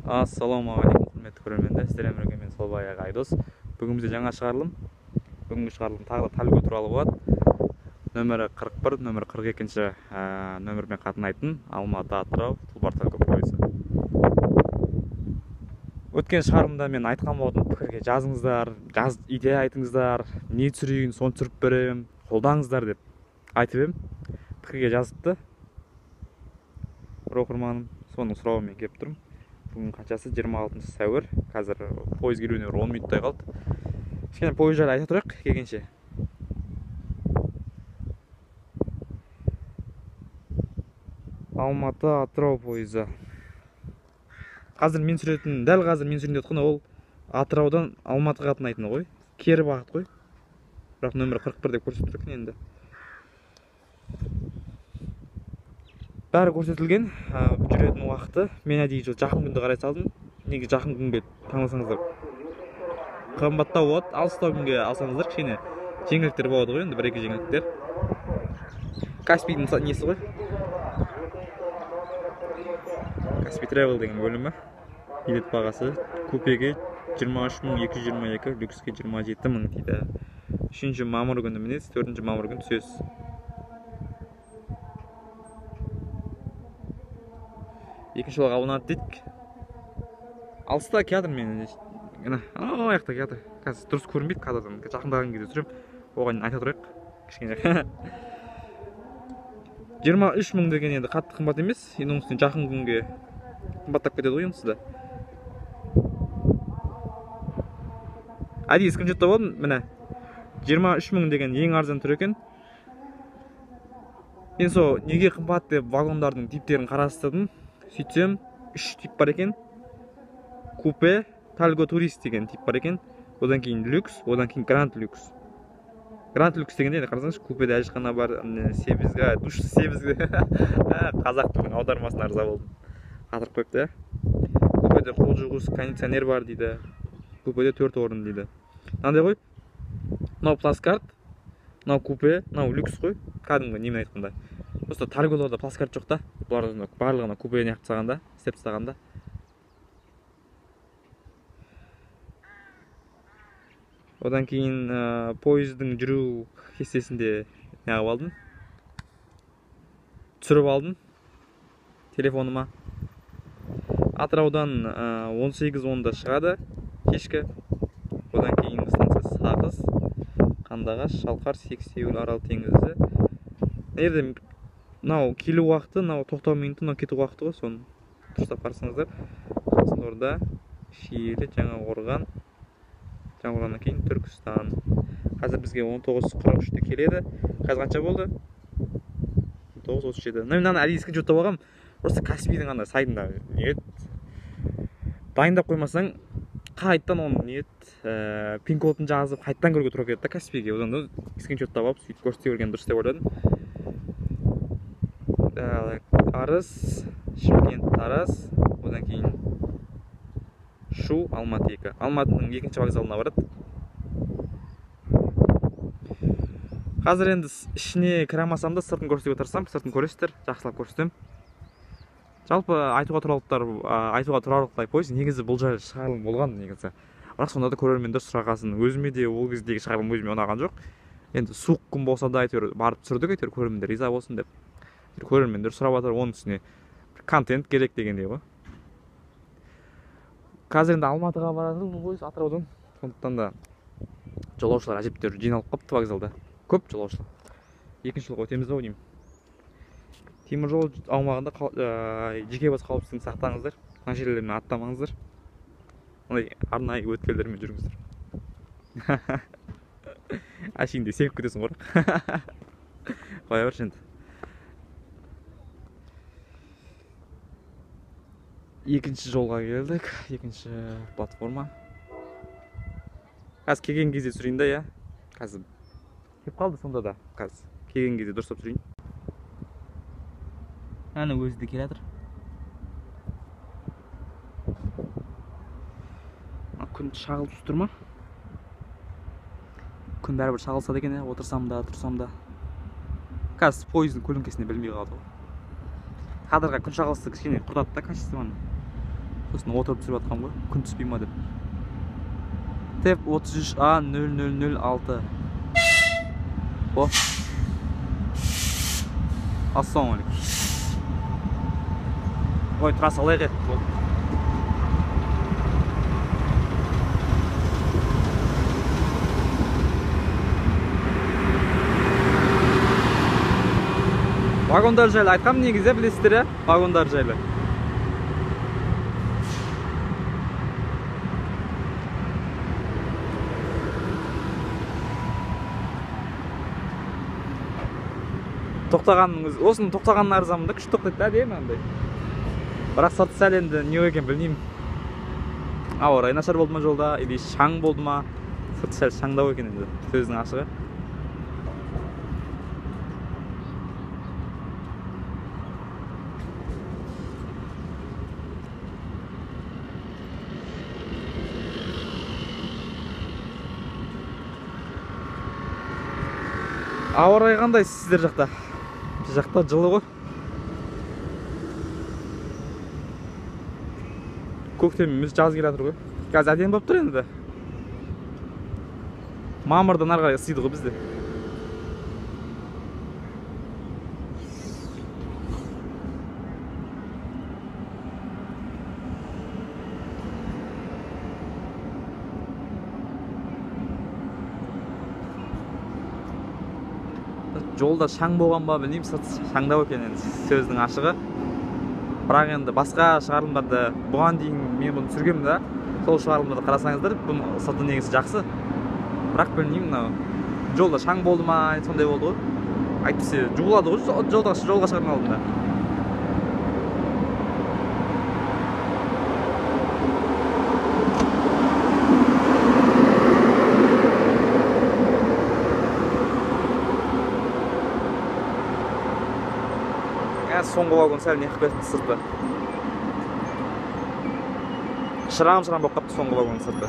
Ассалаумағалейкум, құрметті көрермендер. Сіздермен бірге мен Солбай аға Айдос. Бүгін бізде жаңа шығарылым. Бүгінгі шығарылым тағы да Тальго туралы болады. Нөмірі 41, нөмірі 42-ші нөмірмен қатынайтын Алматы, Атырау, Тұлпар Тальго пойызы. Өткен шығарылымда мен айтқан болатынмын, пікірге жазыңыздар, идея айтыңыздар, не түсірейін, соны түсіріп беремін, қолдаңыздар деп айтып едім. Пікірге жазыпты бір оқырманым, соның сұрауымен келіп тұрмын. Бүгін қаншасы? 26 сәуір. Қазір пойыз келуіне бір 10 минуттай қалды. Кішкене пойыз жайлы айта тұрайық келгенше. Алматы Атырау пойызы. Қазір мен сүретін, дәл қазір мен сүретін жатқан ол Атыраудан Алматыға қатынайтыны ғой. Кері бағыт қой. Бірақ нөмірі 41 деп көрсетіп тұр екен енді. Бәрі көрсетілген, жүретін уақыты. Мен әдейі жақын күнді қарай салдым. Неге жақын күнге таңдасаңыздар қымбаттау болады, алыстау күнге алсаңыздар кішкене жеңілдіктер болады ғой енді, бір-екі жеңілдіктер. Каспийдің несі ғой? Каспий Travel деген бөлімі. Билет бағасы купеге 23 222, люкске 27 000 дейді. 3 мамыр күні мінесіз, 4 мамыр күні түсесіз. Екінші жолға алынады дейді. Алыста келатыр мен. Міне, анау жақта келатыр. Қазір дұрыс көрінбейді кадрдан. Жақындаған кезде түсіремін. Оған айта тұрайық. Кішкене. 23 000 деген енді қатты қымбат емес. Енді оның үстіне жақын күнге қымбаттап кетеді ғой онсыз да. Әдейі скриншот тауып алдым, міне. 23 000 деген ең арзан түрі екен. Мен сол неге қымбат деп вагондардың типтерін қарастырдым. Сөйтсем, 3 тип бар екен. Купе, Тальго Турист деген тип бар екен. Одан кейін люкс, одан кейін Гранд Люкс. Гранд Люкс дегенде енді қарасаңызшы, купеде әжетхана бар, себізге, душ себізге. Қазақ тілінің аудармасына ырза болдым. Қатырып қойыпты, ә? Купеде қол жуғыш, кондиционер бар дейді. Купеде 4 орын дейді. Мынандай ғой. Мынау плацкарт, мынау купе, мынау люкс қой. Кәдімгі немен айтқанда. Просто Тальголарда плацкарт жоқ та. Бұлардың барлығына купе неғып тастағанда, істеп тастағанда. Одан кейін пойыздың жүру кестесінде неғып алдым? Түсіріп алдым телефоныма. Атыраудан он сегіз онда шығады кешкі. Одан кейінгі станция Сағыз, Қандыағаш, Шалқар, Сексеуіл, Арал теңізі. Мына жерде мынау келу уақыты, мынау тоқтау минуты, мынау кету уақыты ғой, соны дұрыстап қарасаңыздар. Қызылорда, Шиелі, Жаңақорған. Жаңақорғаннан кейін Түркістан. Қазір бізге он тоғыз қырық үште келеді. Қазір қанша болды? Он тоғыз отыз жеті. Мына мынаны әдейі скриншот тауып алғанмын. Просто Каспийдің ана сайтында не еді? Дайындап қоймасаң, қайтадан оның не еді, пин кодын жазып, қайтадан көруге тура келеді да Каспийге. Одан да скриншот тауып алып, сөйтіп көрсете берген дұрыс деп ойладым. Арыс, Шымкент, Тараз, одан кейін Шу, Алматы 2. Алматының екінші вокзалына барады. Қазір енді ішіне кіре алмасам да сыртын көрсетуге тырысамын. Сыртын көресіздер, жақсылап көрсетемін. Жалпы айтуға тұрарлықтай пойыз. Негізі бұл жайлы шығарылым болған негізі. Бірақ сонда да көрермендер сұрағасын. Өзіме де ол кездегі шығарылым өзіме ұнаған жоқ. Енді суық күн болса да әйтеуір барып түсірдік, әйтеуір көрермендер риза болсын деп. Көрермендер сұрап жатыр, оның үстіне бір контент керек дегендей ғой. Қазір енді Алматыға барады бұл пойыз Атыраудан. Сондықтан да жолаушылар әжептәуір жиналып қалыпты вокзалда. Көп жолаушылар. Екінші жолға өтеміз ау деймін. Теміржол аумағында жеке бас қауіпсіздігін сақтаңыздар. Мына жерлермен аттамаңыздар. Мындай арнайы өткелдермен жүріңіздер. Әшейінде секіріп кетесің ғой. Қоя берші енді. Екінші жолға келдік, екінші платформа. Қазір келген кезде түсірейін да, иә. Қазір келіп қалды сонда да. Қазір келген кезде дұрыстап түсірейін. Әне өзі де келе жатыр. Күн шағылып түсіп тұр ма? Күн бәрібір шағылса да екен, иә, отырсам да, тұрсам да. Қазір пойыздың көлеңкесіне білмей қалды ғой. Кадрға күн шағылысы кішкене құртады да качествоны. Сосын отырып түсіріп жатқанмын ғой, күн түспей ма деп. ТЭП 33А 0006. О. Ассалаумағалейкум. Ой, тұра салайық еді. Вагондар жайлы айтқам негізі, білесіздер, ә? Вагондар жайлы. Тоқтағанның өзі, осының тоқтағанына ырзамын да, күшті тоқтайды да, әдемі андай. Бірақ сырты сәл енді не екен білмеймін. Ауа райы нашар болды ма жолда, или шаң болды ма? Сырты сәл шаңдау екен енді, сөздің ашығы. Ауа райы қандай сіздер жақта? Біз жақта жылы ғой. Көктем емес, жаз келе жатыр ғой. Қазір әдемі болып тұр енді. Мамырдан ары қарай ысиды ғой бізде. Жолда шаң болған ба білмеймін, сырт шаңдау екен енді, сөздің ашығы. Бірақ енді басқа шығарылымдарда, бұған дейін мен бұны түсіргенмін да, сол шығарылымдарды қарасаңыздар, бұның сырты негізі жақсы. Бірақ білмеймін, мынау жолда шаң болды ма, сондай болды ғой. Әйтпесе жуылады ғой жолға шығардың алдында. Соңғы вагон сәл неғып кетті сырты. Шырам-шырам болып қапты соңғы вагонның сырты.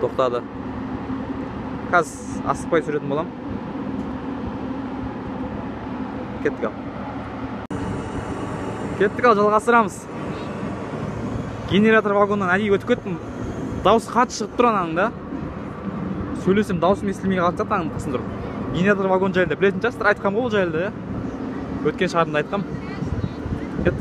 Тоқтады. Қазір асықпай түсіретін болам. Кеттік ал. Кеттік ал, жалғастырамыз. Генератор вагоннан әдейі өтіп кеттім. Дауысы қатты шығып тұр ананың да. Сөйлесем дауысым естілмей қалатын сияқты ананың қасында тұрып. Генератор вагон жайлы білетін шығарсыздар, айтқам ғой ол жайлы, өткен шығарымда айтқам. Кет.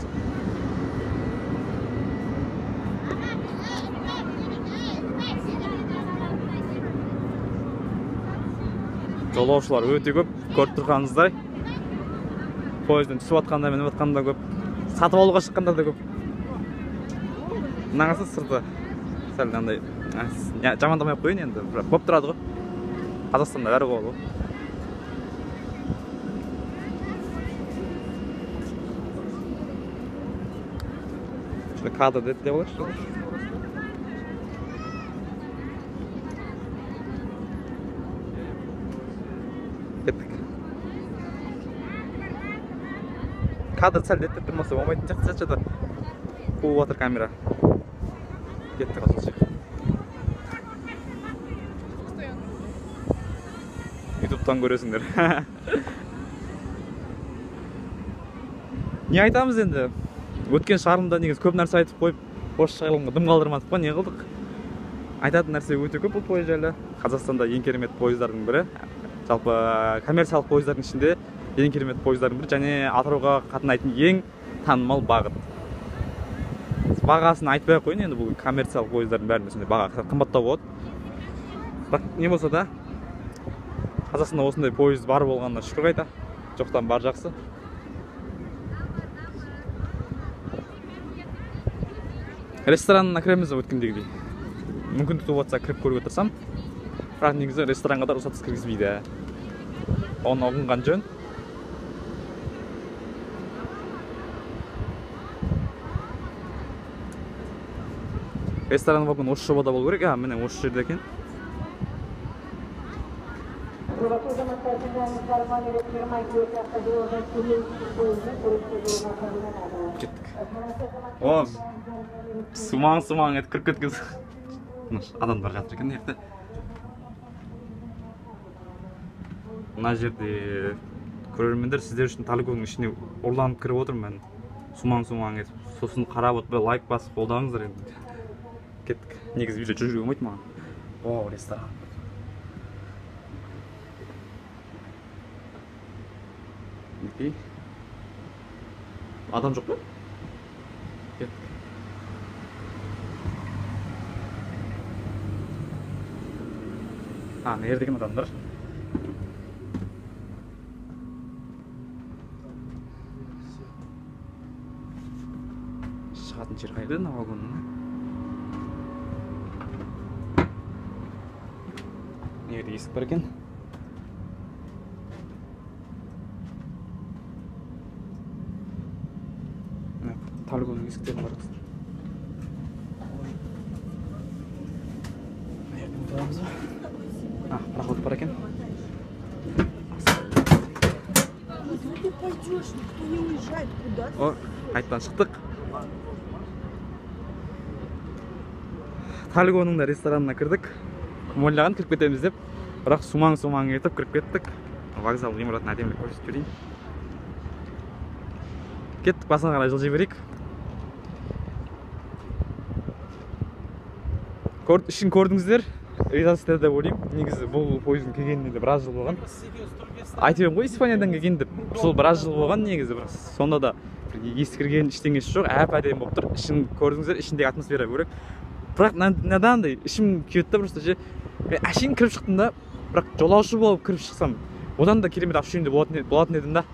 Жолаушылар өте көп, көріп тұрғаныңыздай. Пойыздан түсіп жатқандар, мініп жатқандар көп, сатып алуға шыққандар да көп. Мынағасы сырты сәл андай жамандамай ақ қояйын енді, бірақ болып тұрады ғой. Қазақстанда бәрі болады ғой. Şöyle кадр деді деп алайықшы. Кеттік. Кадр сәл реттеп тұрмаса болмайтын сияқты, что-то қуып жатыр камера. Кеттік, асылшық. Ютубтан көресіңдер. Не айтамыз енді? Өткен шығарылымда негізі көп нәрсе айтып қойып, осы шығарылымға дым қалдырмадық па, не қылдық? Айтатын нәрсе өте көп бұл пойыз жайлы. Қазақстанда ең керемет пойыздардың бірі. Жалпы коммерциялық пойыздардың ішінде ең керемет пойыздардың бірі және Атырауға қатынайтын ең танымал бағыт. Бағасын айтпай ақ қояйын енді, бұл коммерциялық пойыздардың бәрінде сондай баға қымбаттау болады. Бірақ не болса да Қазақстанда осындай пойыз бар болғанына шүкір қайта. Жоқтан бар жақсы. Ресторанына кіреміз өткендегідей. Мүмкіндік туып жатса кіріп көруге тырысамын. Бірақ негізі ресторанға да рұқсатсыз кіргізбейді. Оны ұғынған жөн. Ресторан вагон осы жобада болу керек. Міне осы жерде екен. Кеттік. О, сумаң-сумаң етіп кіріп кеткен. Адамдар жатыр екен мына. Мына жерде Көрермендер, сіздер үшін Тальгоның ішіне ұрланып кіріп отырмын мен. Сумаң-сумаң етіп. Сосын қарап отырып, лайк басып қолдаңыздар енді. Кеттік. Негізі видео жүруге болмайды маған. О, ресторан. Мінекей. Адам жоқ па? Кеттік. А, мына жерде екен адамдар. Шығатын жер қайда мына вагонның? Мына жерде есік бар екен. Мына Тальгоның есіктері бар достар. Мына жерден өте аламыз ба? А, проход бар екен. Куда ты пойдешь? Никто не уезжает. Куда ты? О, қайтадан шықтық. Тальгоның да ресторанына кірдік. Ойлаған кіріп кетеміз деп, бірақ сумаң-сумаң етіп кіріп кеттік. Вокзал ғимаратын әдемілеп көрсетіп жіберейін. Кеттік, басына қарай жылжи берейік. Ішін көрдіңіздер, ризасыздар деп ойлаймын. Негізі бұл пойыздың келгеніне де біраз жыл болған. Айтып едім ғой, Испаниядан келген деп. Сол біраз жыл болған негізі, бірақ сонда да бір ескірген ештеңесі жоқ, әп-әдемі болып тұр. Ішін көрдіңіздер, ішіндегі атмосфера бөлек. Бірақ мынандай ішім күйеді да просто ше. Мен әшейін кіріп шықтым да, бірақ жолаушы болып кіріп шықсам, одан да керемет ощущение болатын едім да.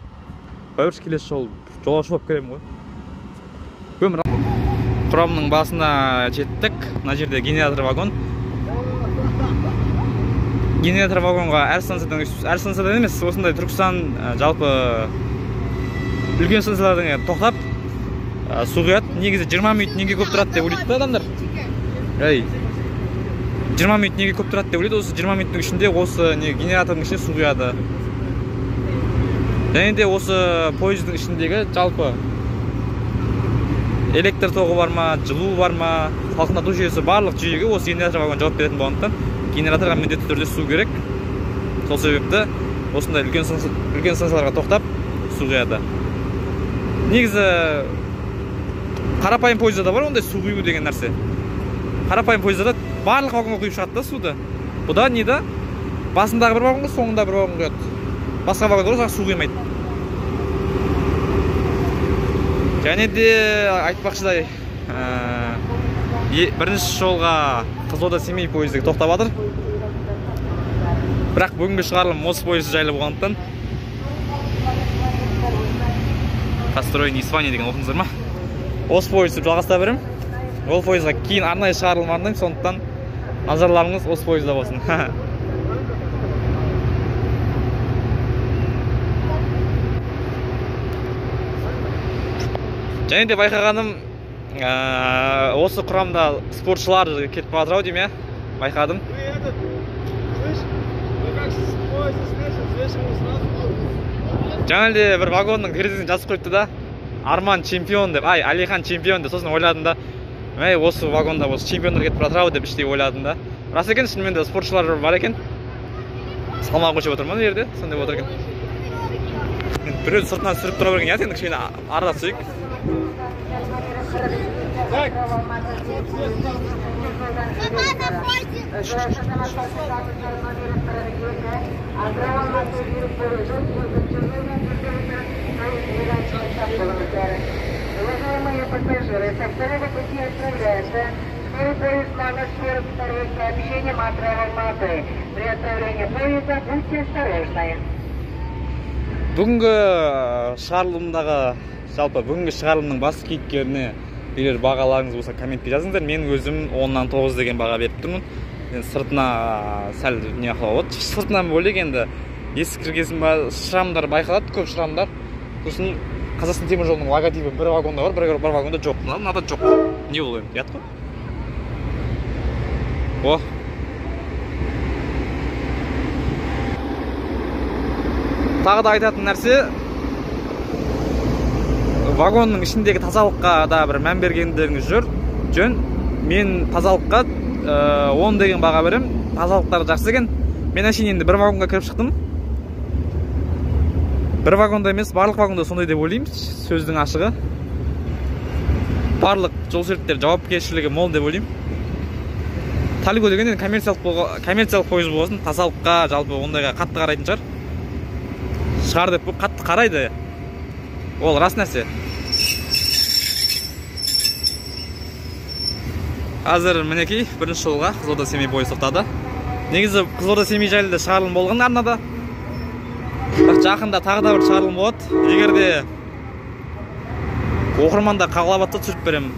Бәрібір келесі жолы жолаушы болып кіремін ғой. Өмір құрамның басына жеттік. Мына жерде генератор вагон. Генератор вагонға әр станциядан, әр станциядан емес, осындай Түркістан, жалпы үлкен станциялардан тоқтап, су құяды. Негізі 20 минут неге көп тұрады деп ойлайды да адамдар. Ей, 20 минут неге көп тұрады деп ойлайды. Осы 20 минуттың ішінде осы не генератордың ішіне су құяды. Және де осы пойыздың ішіндегі жалпы электр тоғы бар ма, жылу бар ма, салқындату жүйесі, барлық жүйеге осы генератор вагон жауап беретін болғандықтан генераторға міндетті түрде су керек. Сол себепті осындай үлкен станцияларға тоқтап су құяды. Негізі қарапайым пойызда да бар ондай су құю деген нәрсе. Қарапайым пойызда да барлық вагонға құйып шығады да суды. Бұда не да? Басындағы бір вагонға, соңында бір вагон құяды. Басқа вагондарға су құймайды. Және де айтпақшыдай, бірінші жолға Қызылорда Семей пойызы тоқтап жатыр. Бірақ бүгінгі шығарылым осы пойыз жайлы болғандықтан Построение Испания деген оқыдыңыздар ма? Осы пойыз деп жалғастыра беремін. Ол пойызға кейін арнайы шығарылым арнаймын, сондықтан назарларыңыз осы пойызда болсын. Және де байқағаным, осы құрамда спортшылар кетіп бара жатыр ау деймін, иә? Байқадым. Жаңа әлде бір вагонның терезесін жазып қойыпты да, Арман чемпион деп, ай, Алихан чемпион деп, сосын ойладым да, әй, осы вагонда осы чемпиондар кетіп бара жатыр ау деп іштей ойладым да. Рас екен, шынымен де спортшылар бар екен. Салмақ өлшеп отыр ма мына жерде? Сондай болып отыр екен. Біреу сыртынан сүріп тұра берген, иә, енді кішкене арада түсейік. Уважаемые пассажиры, со второго пути отправляется скорый поезд номер 42 с сообщением от Алматы. При отправлении поезда будьте осторожны. Бүгінгі шығарылымдағы, жалпы бүгінгі шығарылымның басты кейіпкеріне егер бағаларыңыз болса комментке жазыңыздар. Мен өзім 10-нан 9 деген баға беріп тұрмын. Енді сыртына сәл не ақылы болады. Сыртынан бөлек енді есік кіргесін ба, шрамдар байқалады, көп шрамдар. Сосын Қазақстан темір жолының логотипі бір вагонда бар, бір вагонда жоқ. Мынада жоқ. Не ол енді? Ұят қой. О. Тағы да айтатын нәрсе, вагонның ішіндегі тазалыққа да бір мән бергендеріңіз жөн. Мен тазалыққа 10 деген баға беремін. Тазалықтары жақсы екен. Мен әшейін енді бір вагонға кіріп шықтым. Бір вагонда емес, барлық вагонда сондай деп ойлаймын, сөздің ашығы. Барлық жол серіктер жауапкершілігі мол деп ойлаймын. Тальго деген енді коммерциялық пойыз болсын, тазалыққа, жалпы ондайға қатты қарайтын шығар. Шығар деп қатты қарайды. Ол рас нәрсе. Қазір мінекей бірінші жолға Қызылорда Семей пойызы тоқтады. Негізі Қызылорда Семей жайлы да шығарылым болған арнада. Бірақ жақында тағы да бір шығарылым болады. Егер де оқырмандар қалап атса түсіріп беремін.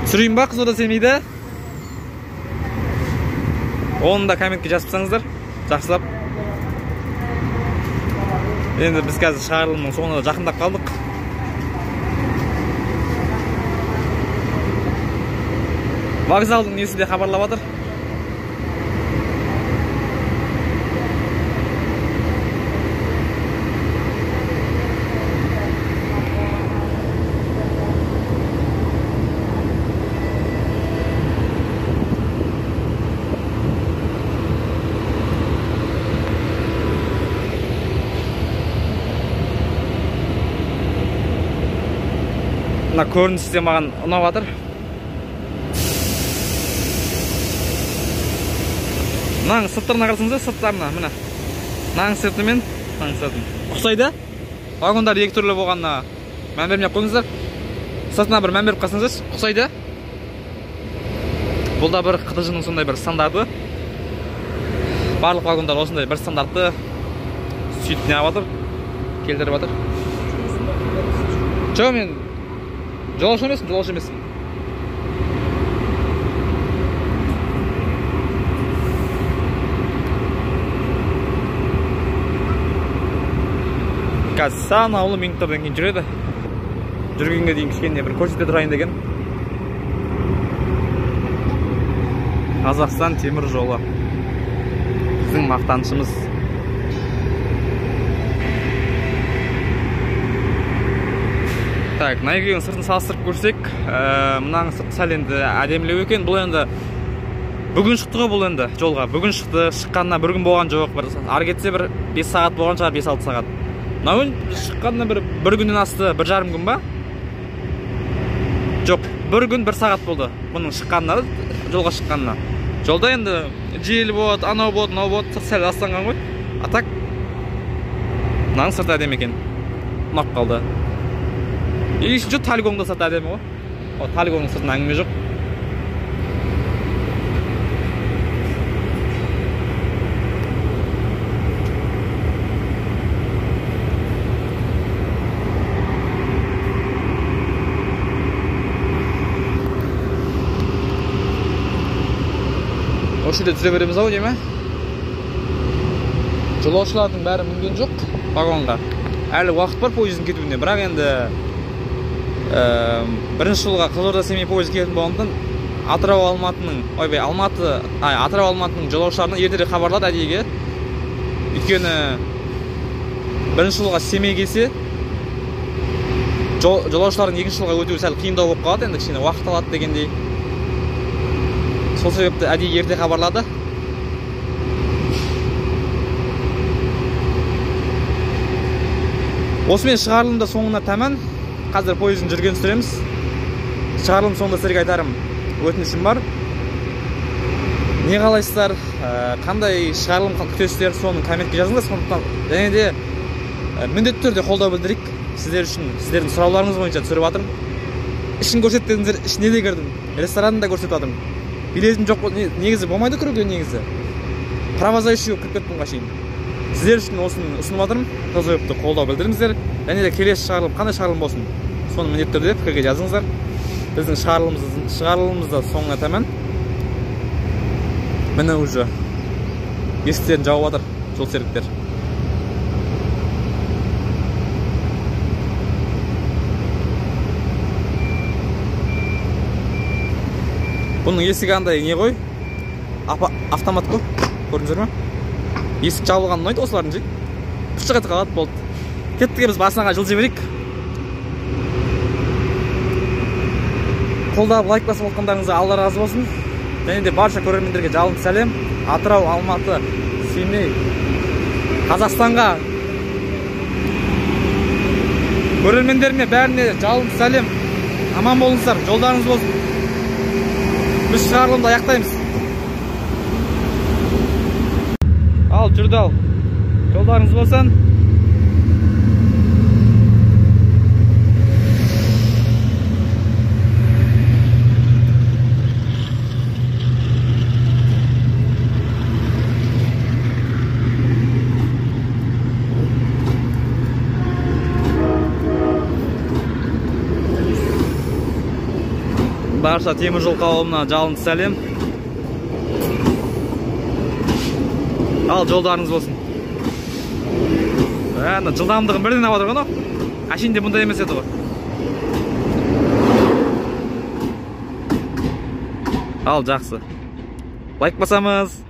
Түсірейін ба Қызылорда Семейді? Оны да комментке жазып тастаңыздар, жақсылап. Енді біз қазір шығарылымның соңына жақындап қалдық. Вокзалдың несі де хабарлап жатыр. Мына көрініс те маған ұнап жатыр. Мынаның сырттарына қарасаңыздар, сырттарына, міне. Мынаның сырты мен мынаның сыртын. Ұқсайды. Вагондар екі түрлі болғанына мән бермей ақ қойыңыздар. Сыртына бір мән беріп қалсаңыздар, ұқсайды. Бұл да бір ҚТЖ-ның сондай бір стандарты. Барлық вагондар осындай бір стандартты сөйтіп неғып жатыр, келтіріп жатыр. Жоқ, мен жолаушы емеспін, жолаушы емеспін. Қазір санаулы минуттардан кейін жүреді. Жүргенге дейін кішкене бір көрсете тұрайын деген. Қазақстан темір жолы. Біздің мақтанышымыз. Так, мына екеуінің сыртын салыстырып көрсек, мынаның сырты сәл енді әдемілеу екен. Бұл енді бүгін шықты ғой, бұл енді жолға. Бүгін шықты, шыққанына бір күн болған жоқ. Бір ары кетсе бір 5 сағат болған шығар, 5-6 сағат. Мынау шыққанына бір күннен асты, 1,5 күн ба? Жоқ, бір күн 1 сағат болды бұның шыққанына, жолға шыққанына. Жолда енді жел болады, анау болады, мынау болады, сырт сәл ластанған ғой. А так мынаның сырты әдемі екен. Ұнап қалды. Екінші Тальгоның да сырты әдемі ғой. О, Тальгоның сыртында әңгіме жоқ. Осы жерде түзе береміз ау деймін. Жолаушылардың бәрі мінген жоқ вагонға. Әлі уақыт бар пойыздың кетуіне, бірақ енді бірінші жолға Қызылорда Семей пойызы келетін болғандықтан Атырау Алматының, ойбай, Алматы, Атырау Алматының жолаушыларына ертерек хабарлады әдейіге. Өйткені бірінші жолға Семей келсе, жолаушылардың екінші жолға өтуі сәл қиындау болып қалады, енді кішкене уақыт алады дегендей. Сол себепті әдейі ерте хабарлады. Осымен шығарылым да соңына тәмән. Қазір пойыздың жүргенін түсіреміз. Шығарылым соңында сіздерге айтарым өтінішім бар. Не қалайсыздар, қандай шығарылым күтесіздер, соны комментке жазыңыздар. Сондықтан және де міндетті түрде қолдау білдірейік. Сіздер үшін, сіздердің сұрауларыңыз бойынша түсіріп жатырмын. Ішін көрсет дедіңіздер, ішіне де кірдім. Ресторанын да көрсетіп жатырмын. Билетім жоқ, негізі болмайды кіруге негізі. Провозающий болып кіріп кеттім қашайын. Сіздер үшін осыны ұсынып жатырмын. Сол себепті қолдау білдіріңіздер. Және де келесі шығарылым қандай шығарылым болсын, соны міндетті түрде пікірге жазыңыздар. Біздің шығарылымыз да соңына тәмән. Міне уже есіктерін жауып жатыр жол серіктер. Бұның есігі андай не ғой? Автомат қой. Көрдіңіздер ме? Есік жабылған ұнайды осылардың ше. Пышық етіп қалады, болды. Кеттік, біз басына жылжи берейік. Қолдап лайк басып отқандарыңызға Алла разы болсын. Және де барша көрермендерге жалынды сәлем. Атырау, Алматы, Семей Қазақстанға. Көрермендеріме бәріне жалынды сәлем. Аман болыңыздар, жолдарыңыз болсын. Біз шығарылымды аяқтаймыз. Ал жүрді ал. Жолдарыңыз болсын. Барша теміржол қауымына жалынды сәлем. Ал жолдарыңыз болсын. Ана жылдамдығын бірден алып жатыр ғой. Әшейінде бұндай емес еді ғой. Ал жақсы. Лайк басамыз.